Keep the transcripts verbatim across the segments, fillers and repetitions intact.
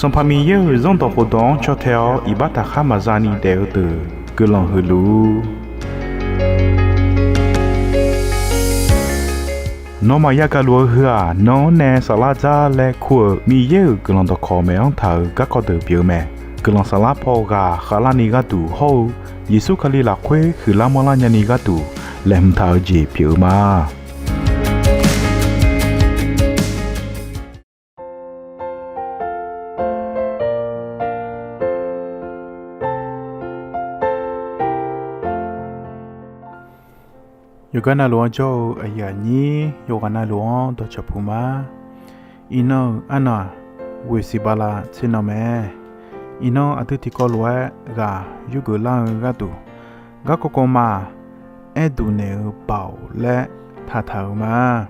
Sanqpaq Miqyaer-euq Zanrdawq khofdawq-anr caw tae-awr iqbax taqkhar maqza ni daef-eu deuq guiqlanq huiq luf-ur. Nawmaf yagaq luf-eu heu-aq, nan-anr nae saflar dzar laer kur-euq Miqyaer-euq guiqlanq dawqkawq maeq-anr taq-euq garkawv deuq pyeuf-eu mae. Guiqlanq saflar paw ghaq khavlarni gharduq hawr-eu Yeqsur Kali lafkhoer huiqlar manrlar nyani gharduq laeqhmq taq-eu jeq pyeuf-eu ma. Yawqgar navluf-anr jawr-eu aqyuif aqnyir yawqghaq navluf-anr dawqcawq puq ma. Iqnan-euq arnan-aq, ghoeq siq bala tser nan mae. Iqnan aqdui tiqkawv lof-aer ghaq yurgeuf lar-eu gharduq, garkawv kawv ma-aq, aer duq naeq-eu baoq laer taqtaq-euq ma.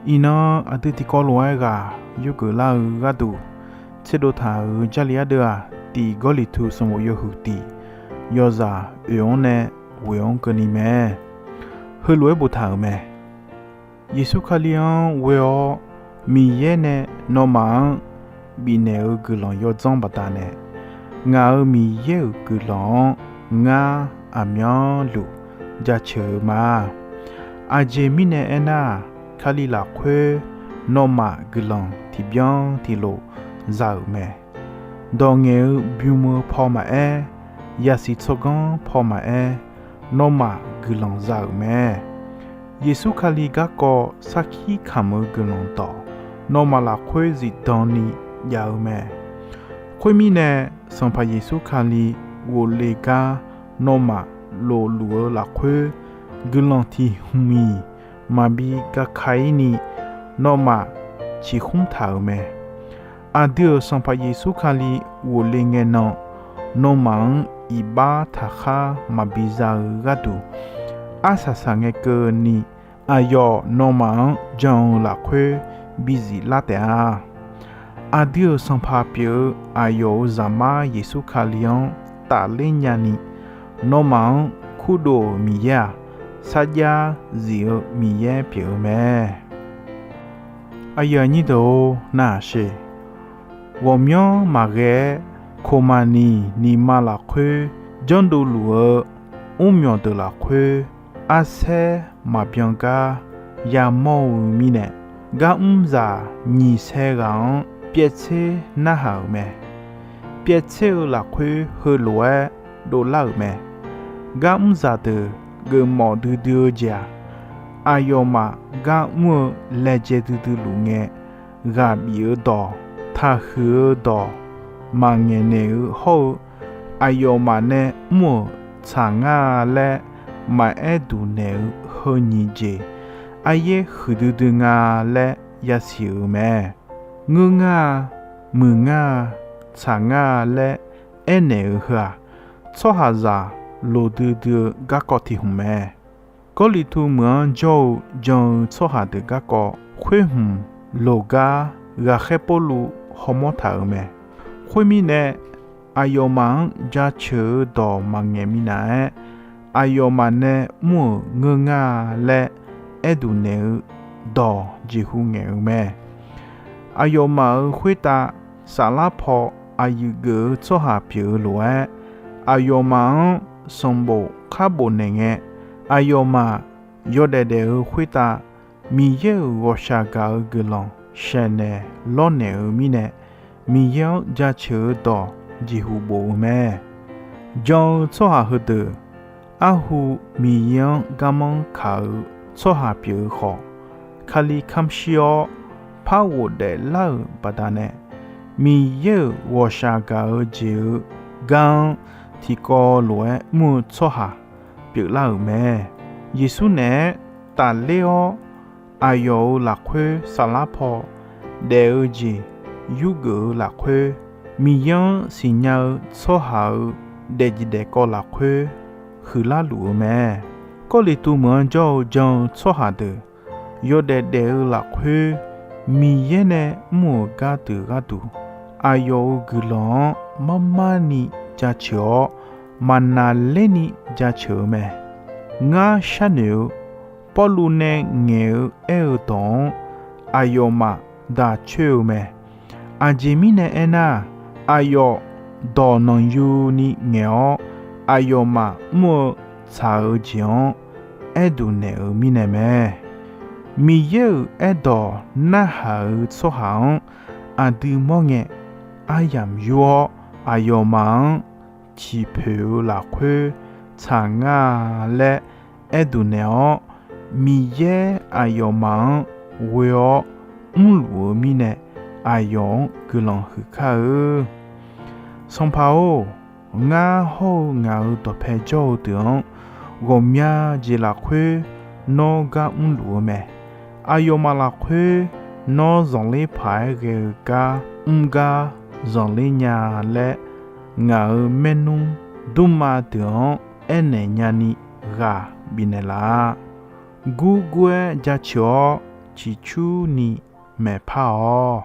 Iqnan aqdui tiqkawv lof-aer ghaq yurgeuf lar-eu gharduq, tserdov taq-euq Jarlif ardeuv-aq, tiq Gawrliqtu sanqbof yawhuiq tiq, yawzaq oeq-anr nae ghoeq-anr keuvni mae. Heulof-aer boftaq-euq mae. Yeqsur Kali-anr ghoe-awr Miqyaer nae nawmaf-anr bifnaeq-eu guiqlanq yawdzanr baqdanae, ngaq-euq Miqyaer-euq guiqlanq-anr ngar aqmyanluf jaceuq-eu ma. Aqjeq mirnae aernar-aq, Kali lafkhoer nawmaf guiqlanq tiqbyan tiqlof za-euq mae. Dawq ngaeq-eu bym-eu paw maqaer, yasiq tsawrganr paw maqaer, nawmaf guiqlanq za-euq mae. Yeqsur Kali garkawv sarkir kamq-eu guiqlanq dawq, nawmaf lafkhoer zifdan ni jav-eu mae. Khoermirnae, Sanqpaq Yeqsur Kali ghofle gar nawmaf lofluf-eu lafkhoer, guiqlanq tiq hmq-iq maqbi gaka-ir ni, nawmaf ciqkhmr taq-euq mae. Aqdui-euq Sanqpaq Yeqsur Kali ghofle ngae nan, nawmaf-anr iqbax taqkhar maqbi za-eu gharduq, arsaq saqngae keuvni, aqyawf nawmaf-anr jan-eu lafkhoer bizif lar taef-a. Aqdui-euq Sanqpaq pyeuf-eu aqyawf-euq Zaqmar Yeqsur Kali-anr tafler nyani, nawmaf-anr kurdov-euq Miqyaer-aq, sarjax zif-eu Miqyaer pyeuf-eu mae. Aqyuif aqnyir deuq-or, narhaq sher. Ghawqmyanr maqghae-aer, koqmaqniq nima lafkhoer janrdov luf-eu mrmyawq deuq lafkhoer, arsaer maqbyan gar yamawr-eu mirnae, gar mrzaq nyiq sae ghaq-anr pyaev tser narhaq-euq mae. Pyaev tser-eu lafkhoer heulof-aer dovlar-euq mae. Gar mrzaq deuq geufmawf duidui-eu jeq-aq, aqyawfmaf gar mr-eu laejae duidui luf ngae, ghaq bif-eu dawq, taqhuiq-eu dawq, maqngaeq naeq-eu hawr-eu, aqyawfmaf nae mr-euq tsaq ngar-a laer maqaer duq naeq-eu heu nyiq jeq, aryaer huiqdui dui nga laer yasiq-euq mae. Ngeur ngar-a, muiq ngar-a, tsaq ngar-a laer aernaeq-eu heu-aq, tsawrhaqzaq loqdui dui-eu garkawv tiq hmq mae. Gawrliqtu meuq-anr jawr-eu jan-eu tsawrhaq deuq garkawv khoer hmq loq gar ghaqkhaer Pawrluv hawmawr taq-euq mae. Khoermirnae, aqyawfmaf-anr jaceuq-eu dawq maqngaeq minav-aer, aqyawfmaf nae mr-euq ngeur ngar-a laer aerduq naeq-eu dawq jeqhu ngaeq-eu mae. Aqyawfmaf-euq khoertav saflar paw aqyuif geuf-eu tsawrhaq pyeuf-eu lof-aer, aqyawfmaf-anr sanqbof khar bofnaeq ngae, aqyawfmaf yawdaef daef-eu khoertav Miqyaer-euq ghawqshaq gaq-eu guiqlanq saeqnaeq lawrnaeq-eu mirnae, Miqyaer-anr jaceuq-eu dawq jeqhu bof-eu mae. Jan-eu tsawrhaq heudeuq arhu Miqyaer-anr garmanr kaq-eu tsawrhaq pyeuf-eu khawf, Kali kamq shir-awr par ghofdaef lar-euq baqdanae, Miqyaer-euq ghawqshaq gaq-eu jeq-eu gar-anr tiqkawv lof-aer mr-eu tsawrhaq pyeuflar-euq mae. Yeqsur naeq-aer tafler-awr, aqyawf-euq lafkhoer saflar paw daef-eu jeq yurgeuf-eu lafkhoer, Miqyaer-anr siqnya-eu tsawrhaq-euq daefjeq daefkawv lafkhoer huiqlar luf-eu mae. Gawrliqtu meuq-anr jawr-eu jan-eu tsawrhaq deuq yawdaef daef-eu lafkhoer, Miqyaer nae mr-euq gardeuq gharduq, aqyawf-euq guiqlanq-anr marmarni jaceuq-awr, maqnaqlerni jaceuq-eu mae. Ngar sharnoeq-eu Pawrluv nae ngaeq-eu aer-eu dawq-anr aqyawfmaf daq coer-eu mae. Aqjeq mirnae aernar, aqyawf dawq nanqyuni ngaeq-awr, aqyawfmaf mr-eu tsaq-eu jeq-anr aerduq naeq-eu mirnae mae. Miqyaer-euq aerdawq narhaq-eu tsawrhaq-anr aqdui mawr ngae, aryamq yur-awr aqyawfmaf-anr ciqpoeq-eu lafkhoer tsaq ngar-a laer aerduq naeq-awr, Miqyaer aqyawfmaf-anr ghoe-awr mrluf-eu mirnae, aqyawf-anr guiqlanq huiq kar-eu. Sanqpaq-or, ngar hawr-eu ngaq-euq dawqpae jawr-eu deuq-anr ghawqmya jeq lafkhoer nawr gar mrluf-eu mae. Aqyawfmaf lafkhoer nawr zanqler paq-aer ghae-eu gar mr gar zanqler nya laer, ngaq-euq maernmr dmrma deuq-anr aernaeq nyani ghaq bifnaeq laf-a. Gurgur-aer jaceuq-awr ciqcurni maeqpar-awq.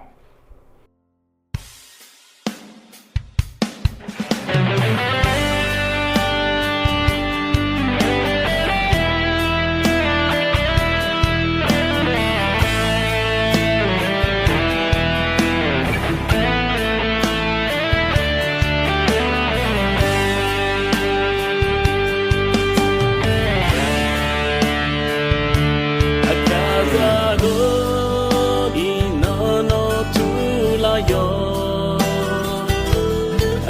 Aqkaqzaq ghawrni nawr nawr turlar yawq.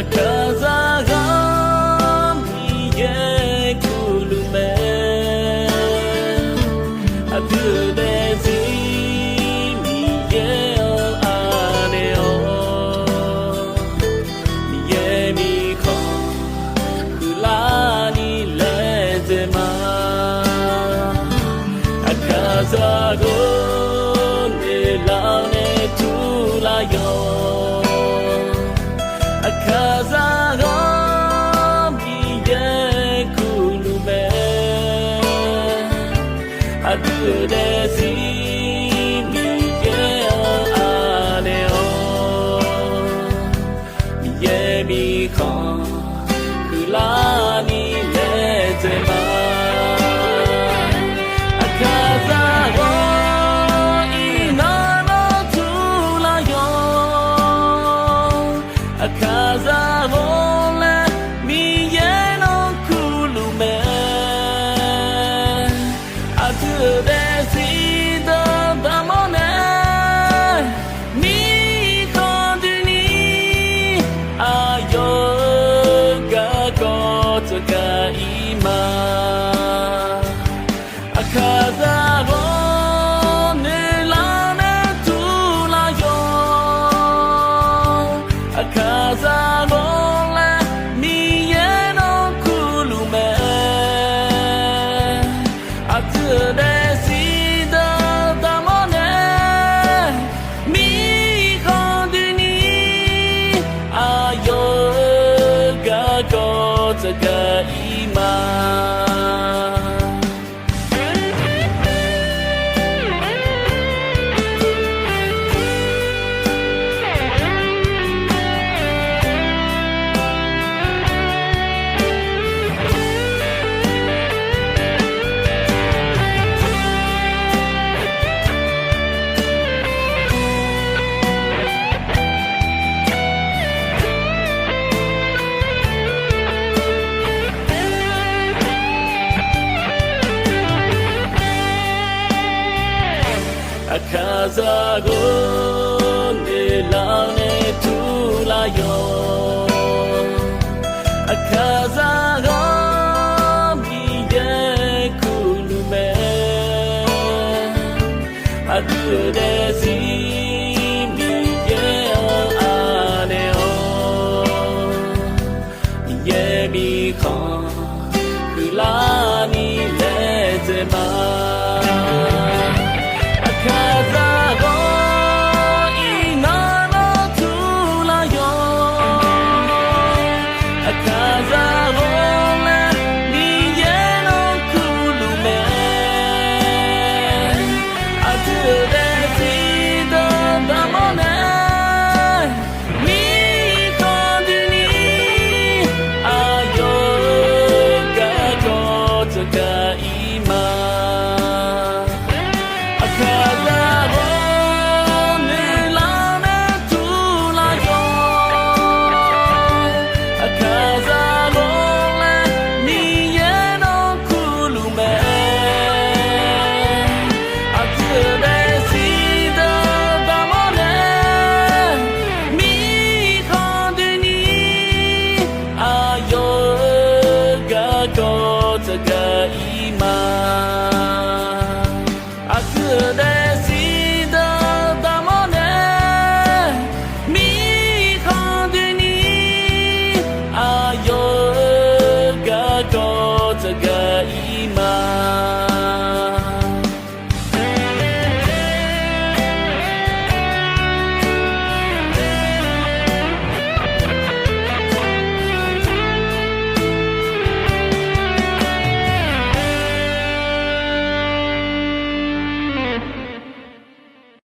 Aqkaqzaq ghawr Miqyaer kuv luf mae. Aqdui-euq daefzir Miqyaer-anr anaeq-awq. Miqyaer mirkhanq huiqlarni laedzae ma. Aqkaqzaq ghawr noeqlar nae turlar yawq. Aqkaqzaq ghawr Miqyaer kuv luf mae. Aqdui-euq daefzir Miqyaer-anr anaeq-awq. Miqyaer mirkhanq huiqlarni laedzae ma. Aqkaqzaq ghawr iqnan nawr turlar yawq. Aqkaqzaq ghawr laer Miqyaer nawr kuv luf mae. Aqdui-euq daefzir dawqdaq mawr nae, mirkhanq doeni aqyawf-euq garkawv tsawrgaq ir ma. Aqkaqzaq ghawr noeqlar nae turlar yawq. Aqkaqzaq ghawr laer Miqyaer nawr kuv luf mae. Aqdui-euq daefzir dawqdaq mawr nae, mirkhanq doeni aqyawf-euq garkawv tsawrgaq ir ma. Aqkaqzaq ghawr noeqlar nae turlar yawq. Aqkaqzaq ghawr Miqyaer kuv luf mae. Aqdui-euq daefzir Miqyaer-anr anaeq-awq. Miqyaer mirkhanq huiqlar